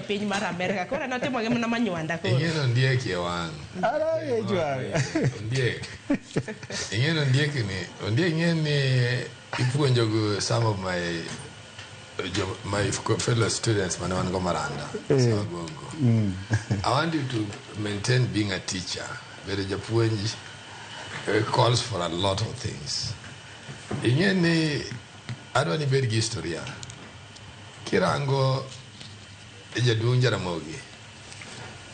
piny mar Amerika. Koro en otimo gi mana manywanda koro. Ing'e ni ondiek e wang'. Ara e jwang'. Ondiek. Ing'e ni ondiek ni, ondiek ing'e ni ipuonjo go some of my fellow students mane wan go Maranda. Sawagongo. I want you to maintain being a teacher. Bedo japuonj calls for a lot of things. Ing'e ni adwa ni ibed gi historia. Kirango jaduong' Jaramogi,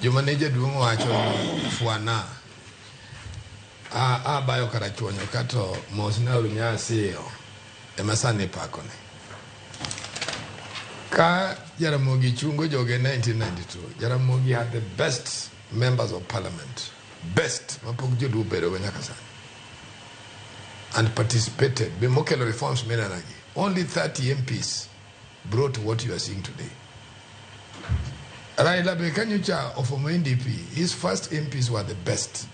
joma ne jaduong' wacho ni fwana a bayo karachuonyo kato mos ne uru nyasiyo ema sani ipakone. Ka Jaramogi chungo joge 1992, Jaramogi had the best members of parliament, best mapok joluo obedogo nyaka sani, and participated. Be mokelo reforms minenagi. Only 30 MPs brought what you are seeing today. Raila be kanyocha ofomo NDP, his first MPs were the best.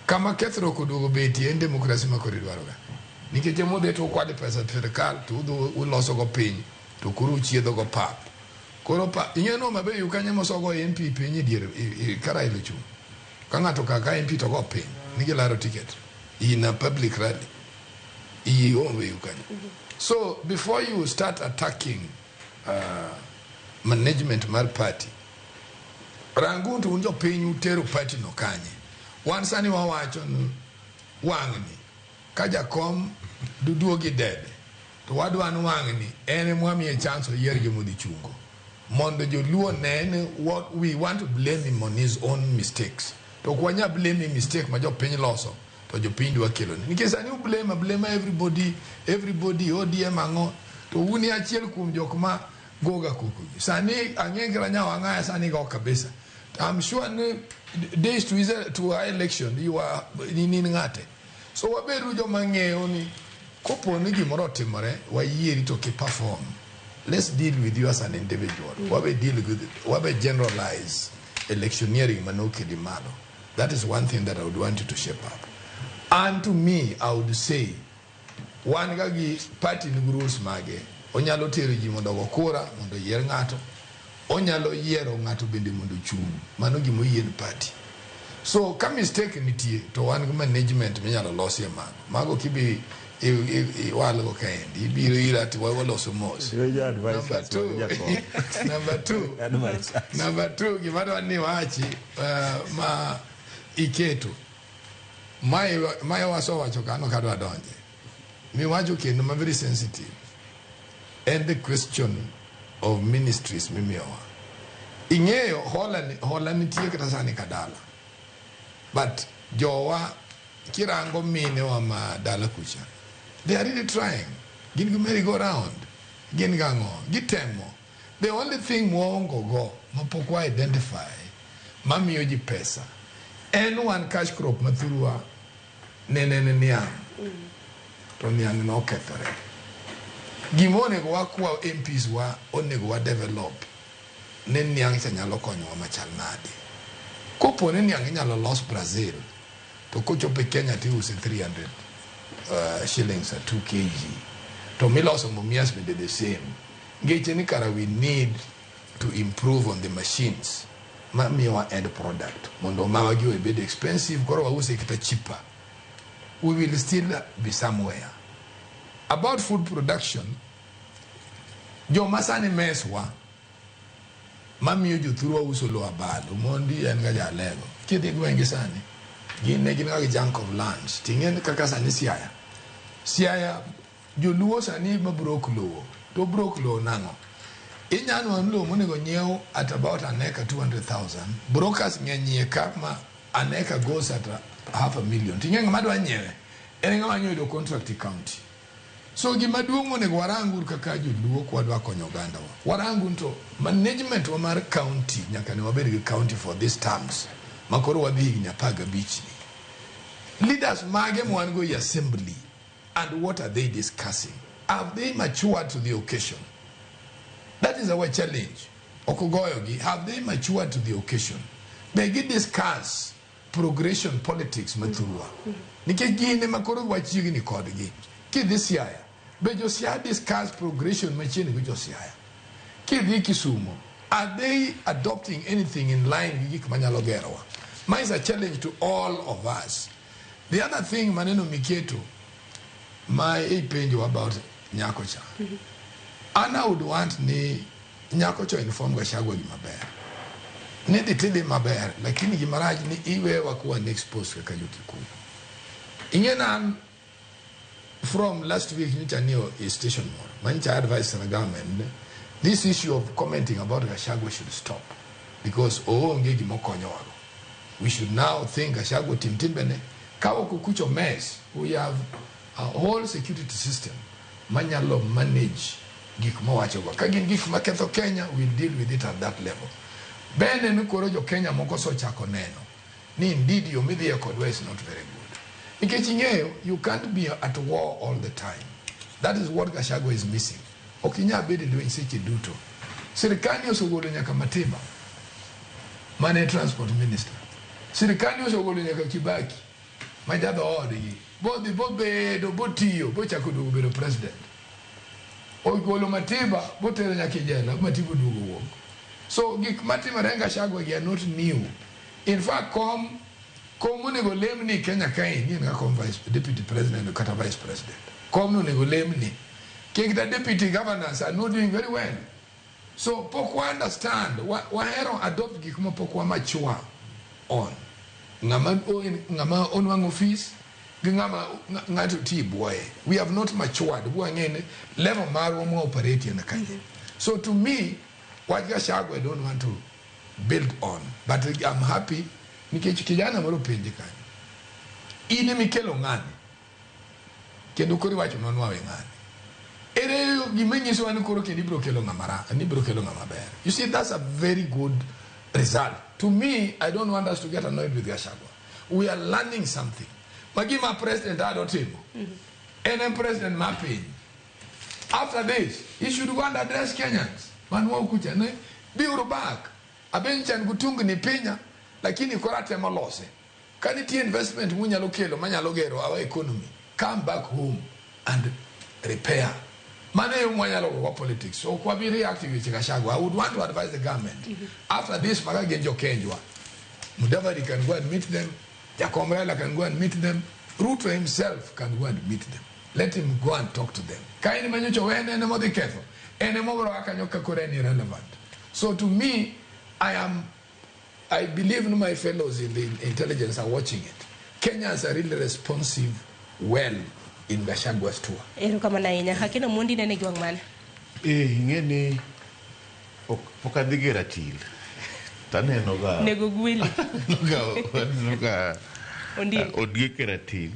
Kama kethruok oduogo betie en demokrasi ma koro idwaroga. Nikech emudhi to ukwade pesa sirikal to udhi uloso go piny to koro uchiedho go pap. Koro pa ing'e no mabe yu kanyo mosogo MP piny e dier ka Raila ochung'. Ka ng'ato ka MP to go piny ni gilaro ticket in a public rally. Iyi onge yu kanyo. So before you start attacking management mar party, rangu to un jopiny utero party no kanye. Wan sani wawacho ni wang'ni ka jakom duduogi debe to wadwa ni wang'ni en emwamiye chance oyier jomodhi chungo mondo joluo ne ni what we want to blame him on his own mistakes to ok wanyal blame him mistake ma jopiny loso to jopiny dwa kelone nikech sani u blame blame everybody, everybody ODM ang'o to un e achiel kuom jok ma goga koko ji sani ang'e kata nyawang'aya sani go kabisa. I'm sure ni days to, to our election you are in ng'ate. So wabedu joma ng'eyo ni kopo ni gimoro otimore wayieri to ki perform, let's deal with you as an individual. Wabe deal with, wabe generalize electioneering manokeli malo. That is one thing that I would want you to shape up. And to me, I would say wan ga gi party nigi rules mage. Onyalo tero ji mondo ogo kura mondo oyier ng'ato, onyalo yiero ng'ato bende mondo ochung'. Mano gima oyien party. So ka mistake nitie to wan gi management minyalo losie mago. Mago kibi iwalgo kaendi ibiro ira to waloso mos. Number two, number two, number two, gima adwa ni wachi ma iketo mae wasewacho kano kadwa donje miwacho kendo ma very sensitive en the question of ministries mimiyowa. Ing'eyo hola, hola nitie kata sani kadala, but jowa kirango minewa ma dala kucha, they are really trying. Gin gi merry go round, gin gang'o gitemo. The only thing mwaongo go mapok wa identify mamiyo ji pesa en wan cash crop mathurwa nene en niang', to niang' nokethore. Gima onego wakwa MPs wa onego wa develop ni niang' cha nyalo konyowa machal nade. Kopo ni niang' inyalo los Brazil to kochopo e Kenya tiuse 300 shillings a 2 kg to miloso Mumias bende the same. Ngeche ni kara we need to improve on the machines mamiyowa end product mondo mawagi obed expensive koro wause kata cheaper, we will still be somewhere. About food production, joma sani meswa mamiyo jothurwa uso lowo abal. Omondi en ga jalego kidhi gwenge sani gin ne gin ga gi junk of lands. Ting'e ni kaka sani Siaya, Siaya joluo sani ma brok lowo to brok lowo nang'o inyalo nwang'o lowo monego nyiew at about an acre 200,000, brokers ng'eny iye ka ma an acre goes at a half a million. Ting'e ng'ama dwa nyiewe en ng'ama nyoyudo contract e county. So gima duong' monego warangur kaka joluo kwadwa konyo ogandawa, warangu to management wa mar county. Nyaka ne wabed gi county for these terms ma koro wadhi higni 15 ni leaders mage ma wan go e assembly, and what are they discussing? Have they matured to the occasion? That is our challenge. Ok ogoyogi. Have they matured to the occasion? Be gi discuss progression politics mathurwa? Nikech gin ema koro wachiegni kodgi. Kidhi Siaya, be jo Siaya discuss progression machiegni gi jo Siaya? Kidhi Kisumo, Are they adopting anything in line gi gik manyalo gerowa? Ma is a challenge to all of us. The other thing maneno miketo ma ipenjo about nyako cha. An I would want ni nyako cha inform Gachagua gimaber. Ni dhi tidhi maber, lakini gimarach ni iwewa kuwa next post kaka jo Kikuyu. Ing'e na an from last week nyocha ni e station moro manyicha advice na government ne, this issue of commenting about Gachagua should stop because oonge gimokonyowago. We should now think Gachagua tim timbene ka ok okucho mess. We have a whole security system manyalo manage gik mawachogo. Ka gin gik maketho Kenya, we'll deal with it at that level. Bende ni koro jo Kenya moko osechako neno ni indeed yo midhiye kodwa is not very good. Nikech ing'eyo, you can't be at war all the time. That is what Gachagua is missing. Ok inyal bedo e lweny seche duto. Sirikal osegolo nyaka Matiba mane transport minister. Sirikal osegolo nyaka Kibaki ma jadhoodgi. Bodhi bobedo botiyo bochako duogo bedo president. Ogolo Matiba botero nyaka e jela, Matiba oduogo wuok. So gik matimore Gachagua gi are not new. In fact, kom onego lemni Kenya kae ni en ga kom vice deputy president kata vice president. Kom no onego lemni. Kik the deputy governors are not doing very well. So pok wa understand, wahero adopt gik ma pok wa mature on. Ng'ama onwang'o office gi ng'ama ng'ato ti buoye. We have not matured. Wang'e ni level marwa mwa operate en kanye. So to me, wach Gachagua I don't want to build on. But I'm happy nikech kijana moro penje kanyo. In emikelo ng'ani. Kendo koro iwacho nwa nwawe ng'ani. Ere gima nyisowa ni koro kendo ibiro kelo ng'ama ra, ni ibiro kelo ng'ama ber. You see, that's a very good result. To me, I don't want us to get annoyed with Gachagua. We are learning something. Magima president ado timo. En en president mar piny. After this, he should go and address Kenyans. Manwa kucha ne biuru back. Aben chan gutungni pinya, lakini koro atemo lose. Ka nitie investment munyalo kelo manyalo gero our economy, come back home and repair. Mano e yo mwanyalo gogo politics. So ok wabi react weche Gachagua. I would want to advise the government. After this, maga gin jokenjwa. Mudavadi can go and meet them. Jakom Raila can go and meet them. Ruto himself can go and meet them. Let him go and talk to them. Ka in manyocha wene en modhi ketho. En emobro kanyo ka koro en irrelevant. So to me, I believe my fellows in the intelligence are watching it. Kenyans are really responsive well in Gachagua's tour. Erokamano ahinya. Akeno mondi nene gi wang' mane? Ing'e ni pok adhi gi ratil. Taneno ga Nego gweli. Aneno ga Ondiek. Ondiek e ratil.